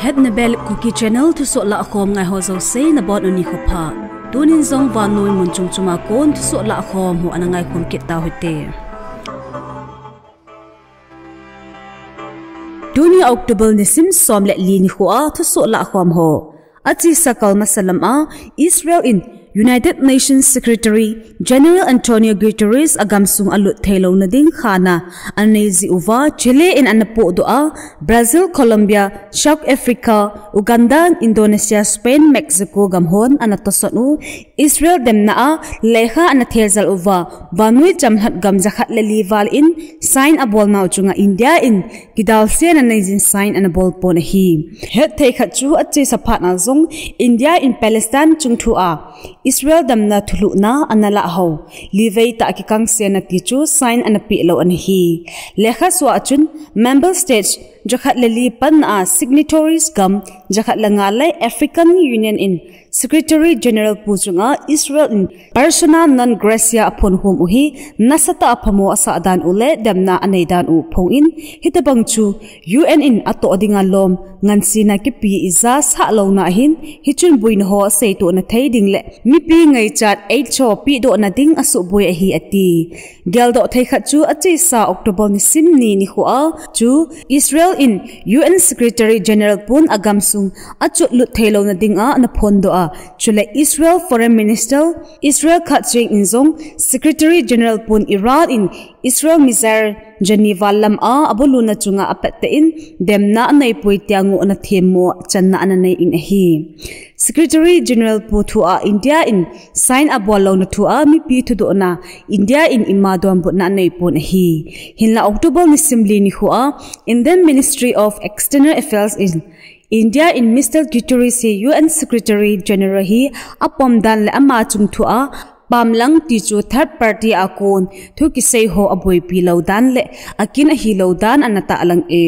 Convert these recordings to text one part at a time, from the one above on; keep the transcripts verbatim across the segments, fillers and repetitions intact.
Hetna bel Kuki Channel thusoh lahkhom ngai ho jouse nabonun nikho pha. Tunin jong vannoi mun chom chom a kon thusoh lahkhom ho ana ngaikhom kit tau hite. Tuni October nisim som le li nikho a thusoh lahkhom ho. Achesa kal masa lam a Israel in United Nations Secretary General Antonio Guterres agamsung alut theilouna ding khana anei jiuva, Chile in ana pohdoh a, Brazil, Colombia, South Africa, Uganda, Indonesia, Spain, Mexico gam hon ana tosot u, Israel demna a lekha ana thejal uva, vannoi chamlhat gam jakhat le li val in sign abolnau chunga India in kidalse ana neijin sign ana bol pon ahi. Hetthei khat chu achesa phat a jong India in Palestine chungthu a Israel damna thulhuhna ana lah ho. Livei tah kikangse na ti chu sign ana peh lou ana hi. Lekha sua a chun member states jakhat le li panna a signatories gam jakhat le nga le African Union in Secretary General pu chunga Israel in persona non grata aphonkhum u hi nasatah a phamo asah dan u le damna anei dan u phong in, hitobang chu U N in atoh dinga lom ngansena kipe ija sah louna ahin, hichun boina ho seitohna thei ding le mipi ngaichat eicho pehdohna ding asuhboi ahi ati. Geldoh thei khat chu achesa October nisim ni nikho a chu Israel in U N Secretary General pun agamsung achotlut theilouna dinga ana phondoh a, chule Israel Foreign Minister Israel Katz in jong Secretary General pun Iran in Israel missile Geneva lam a abuluna chunga apettah in demna aneipoi tia ngohna themmo channa ana nei in ahi. Secretary General pu thu a India in sign abol louna thu a mipi thudohna India in ima donbutna anei pon ahi. Hinla October nisim li nikho a Indian Ministry of External Affairs in India in Mister Guterres hi U N Secretary General hi apom dan le ama chungthu a pamlang ti chu third party a kon thu kisei ho aboipi lou dan le akin ahi lou dan ana tahlang e.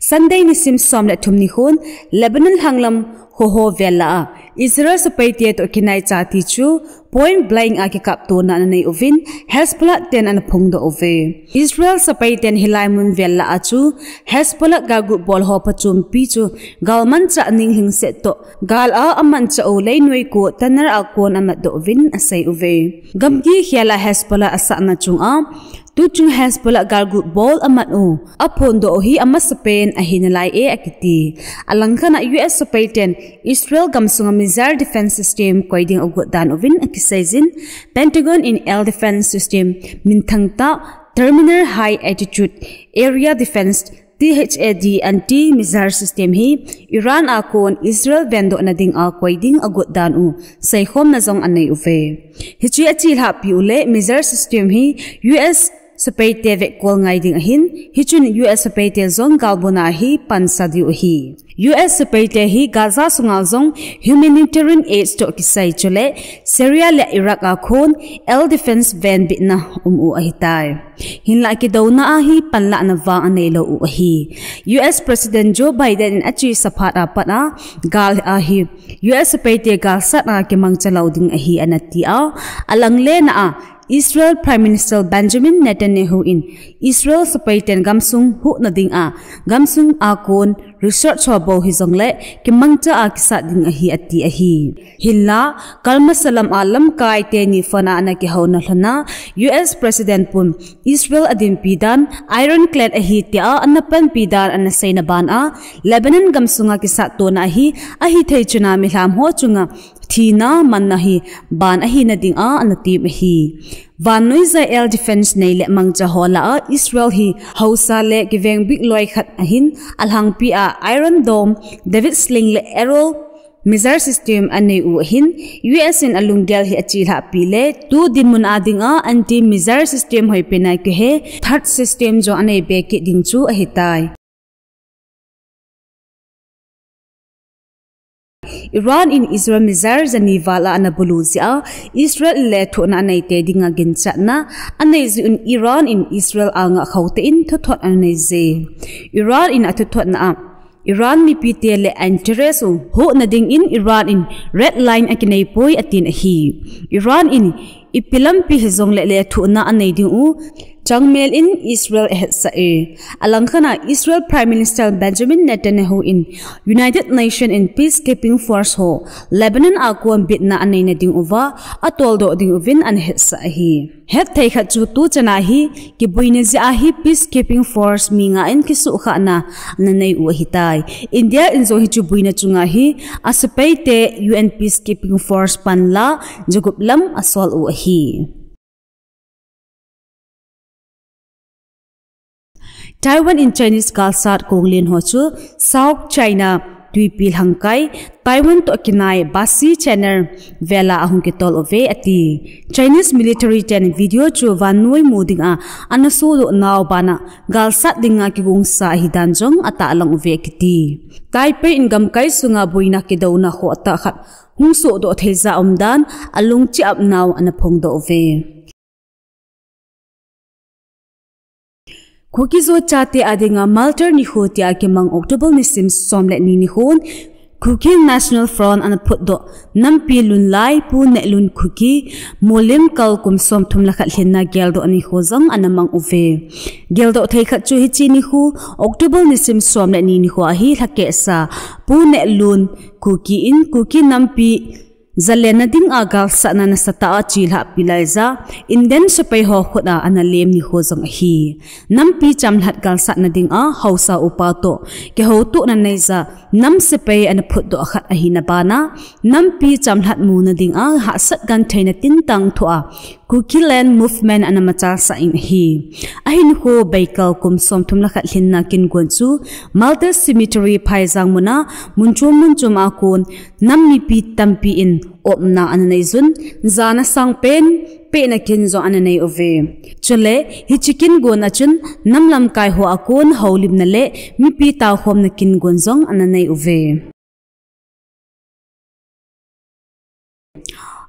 Sunday nisim som le thum nikhon Lebanon lhanglam khoho vel lah a Israel sepaite toh kinaicha ti chu point blank a kikaptona ana nei uvin Hezbollah ten ana phongdoh uve. Israel sepaiten hilai mun vel lah a chu Hezbollah galgut bol ho phachompi chu galmanchah ninglhingset toh gal a amanchah u leinoi ko tanner a kon amatdoh uvin asei uve. Gamgi khel a Hezbollah asahna chunga tuchung Hezbollah galgut bol amat u aphondoh u hi amasapen ahi nalai e akiti. Alangkhat a U S sepaiten Israel gamsunga missile defense system koi ding agot dan uvin akiseijin, Pentagon in air defense system minthang tah Terminal High Altitude Area Defense, T H A D, anti-missile system hi Iran a kon Israel vendohna dinga koi ding agot dan u seikhomna jong anei uve. Hiche achelhahpi u le missile system hi U S sepaite vekol ngai ding ahin, hichun U S sepaite jong galbona hi pansa diu ahi. U S sepaite hi Gaza sunga jong humanitarian aid toh kisai chule Syria le Iraq a kon air defense venbitna um u ahitai. Hinla kidouna a hi panlahna vang anei lou u ahi. U S President Joe Biden in achesa phat a pat a gal a hi U S sepaite galsat a kimangcha lou ding ahi ana ti a, alanglena a Israel Prime Minister Benjamin Netanyahu in Israel sepaiten gamsung huhna dinga gamsung a kon research ho bou hijongle kimangcha a kisat ding ahi ati ahi. Hinla, kalmasa lam a lamkai teni phone a ana kihouna lhona U S President pun Israel adinpi dan ironclad ahi tia ana panpi dan ana seina ban a Lebanon gamsunga kisattona hi ahithei chuna milham ho chunga thina manna hi ban ahina dinga ana tem ahi. Vannoija air defense nei le mangcha ho lah a Israel hi haosa le kivengbik loi khat ahin, alhangpi a Iron Dome, David Sling le Arrow missile system anei u ahin, U S in alunggel hi achelhahpi le tu dinmun a dinga anti-missile system hoipena kihe THAAD system jong anei be kit ding chu ahitai. Iran in Israel missile jani val a ana bulu jeh a Israel in lethuhna anei tei dinga ginchatna anei jeh un Iran in Israel anga khoutah in thuthot anei je. Iran in athuthotna a Iran mipite le interest u hoh nading in Iran in red line akinei poi atin ahi. Iran in ipi lampi hijongle lethuhna anei ding u changmel in Israel ahetsah e. Alangkhat a Israel Prime Minister Benjamin Netanyahu in United Nations in peacekeeping force ho Lebanon a kon bitna anei nading uva atoldoh ding uvin anahetsah ahi. Hetthei khat chu tuchan a hi kibuina jeh a hi peacekeeping force mi nga in kisuhkhahna ananei u ahitai. India in jong hiche buina chunga hi asepaite U N peacekeeping force panla jagup lam asol u ahi. Taiwan in Chinese galsat konglen ho chu South China Twipi lhangkai Taiwan toh kinai Bashi Channel vela ahung kitol uve ati. Chinese military ten video chu vannoi mu dinga anasodoh nau bana galsat dinga kigongsa ahidan jong atahlang uve kiti. Taipei in gamkai sunga buina kidouna khohtah khat hung sodoh thei ja umdan alungchih-ap nau anaphongdoh uve. Kuki-Zo chate adinga Martyr nikho tia kimang October nisim som le ni nikhon Kuki National Front anaphutdoh nampi lunlai Pu Nehlun Kuki molim kal kum somthum le khat lhinna geldoh nikho jong anamang uve. Geldoh thei khat chu hiche nikho October nisim som le ni nikho ahi lhakehsa Pu Nehlun Kuki in Kuki nampi jalenna dinga galsatna nasatah a achelhahpi laija Indian sepai ho khut a analem nikho jong ahi. Nampi chamlhat galsatna dinga haosa upa toh kihoutohna neija nam sepai anaphutdoh khat ahina bana nampi chamlhat muna dinga hahsat gentheina tintang thoa Kukiland Movement anamachasah in ahi. Ahinkho beikal kum somthum le khat lhinna kingon chu Martyr Cemetery Phaijang muna munchom munchom a kon nam mipi tampi in opna ananeijun, jana sangpen pehna kin jong ananei uve. Chule hiche kingon a chun nam lamkai ho a kon houlimna le mipi taokhomna kingon jong ananei uve.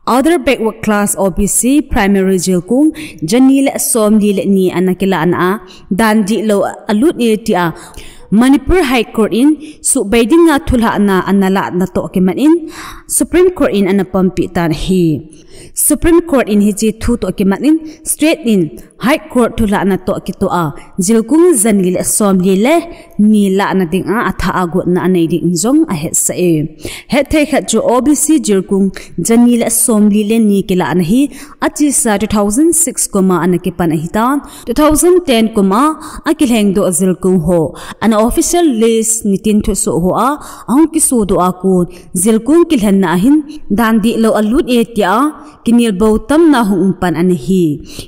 Other backward class O B C primary jilkung jani le somli le ni anakilahna a dan dihlou alut e tia Manipur High Court in suhbei dinga thulhahna analahna toh kimat in Supreme Court in anapompi tan ahi. Supreme Court in hiche thu toh kimat in state in High Court thulhahna toh kitoh a jilkung jani le somli le ni lahna dinga athah a gotna anei ding in jong ahetsah e. Hetthei khat chu O B C jilkung jani le somli le ni kilahna hi achesa two thousand six kum a anakipan ahitan, two thousand ten kum a akilhengdoh jilkung ho ana official list nitin thusoh ho a ahung kisodoh a kon jilkung kilhenna ahin dan dihlou alut e tia kinelbou tamna hung umpan anahi.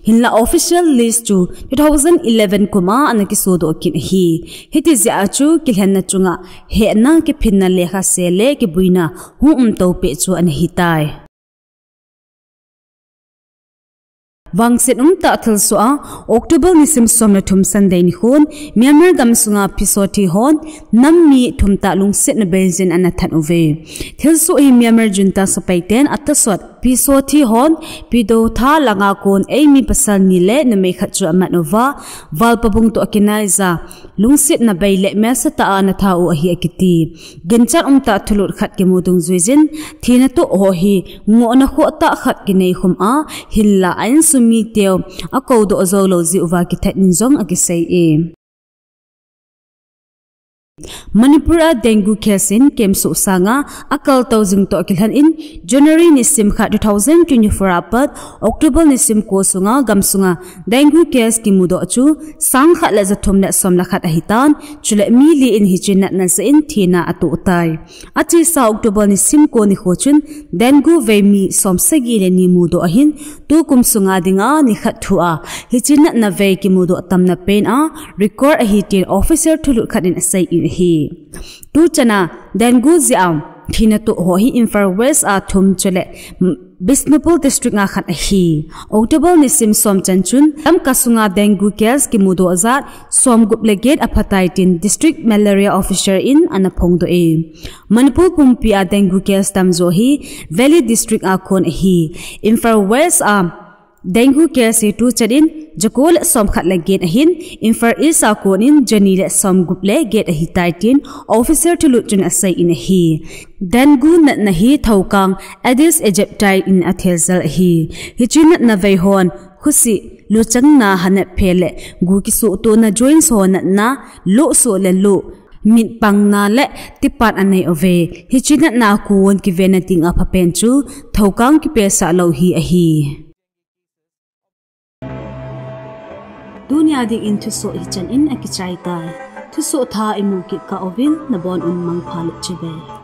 Hinla official list chu two thousand eleven kum a anakisodoh kit ahi. Hiti jeh a chu kilhenna chunga hehna kiphinna lekha se le kibuina hung umtoupeh chu anahitai. Vangset umtah thilsoh a October nisim som le thum Sunday nikhon Myanmar gamsunga Pi Sotthi hon nam mi thumtah lungsetna beijin anathat uve. Thilsoh hi Myanmar junta sepaiten atahsot Pi Sotthi hon Pi Do Tha langa kon eimi pasal ni le numei khat chu amat uva, valpabung toh akinaija lungsetna bei le melsatah a anathat u ahi akiti. Ginchat umtah thulut khat kimu dungjuijin thina toh ho hi ngohna khohtah khat kineikhum a, hinla a insung miteu akoudoh joulou jeh uva kithat in jong akisei e. Manipur a dengue case in kemsoh sanga akaltou jing toh kilhon in January nisim khat two thousand twenty-four apat October nisim ko sunga gamsunga dengue case kimudoh chu sangkhat le jathum le som le khat ahitan, chule mi li in hiche natna jeh in thina atoh tai. Achesa October nisim ko nikho chun dengue vei mi somsagi le ni mudoh ahin, tukum sunga dinga nikhat thua hiche natna vei kimudoh tamna pen a record ahi tin officer thulut khat in asei in ahi. Tuchana dengue jeh a thina toh ho hi Imphal West a thum chule Bishnupur District a khat ahi. October nisim som chan chun Lamka sunga dengue case kimudoh jat somgup le get aphatai tin District Malaria Officer in anaphongdoh e. Manipur pumpi a dengue case tamjo hi Valley District a kon ahi. Imphal West a Dengue case hi tuchan in jako le somkhat le get ahin, Imphal East a kon in jani le somgup le get ahitai tin officer thulut chun asei in ahi. Dengue natna hi thoukang Aedes aegypti in athel jel ahi. Hiche natna veihon khosih, luchangna, hanep phe le gu kisuhtona joints ho natna, loh soh le loh, mit pangna le tipat anei uve. Hiche natna a kon kivenna dinga phapen chu thoukang kipesah lou hi ahi. Tunia dingin thusoh hichan in akichai tai. Thusoh thah imu kit kah uvin nabon un mangpha le chibai.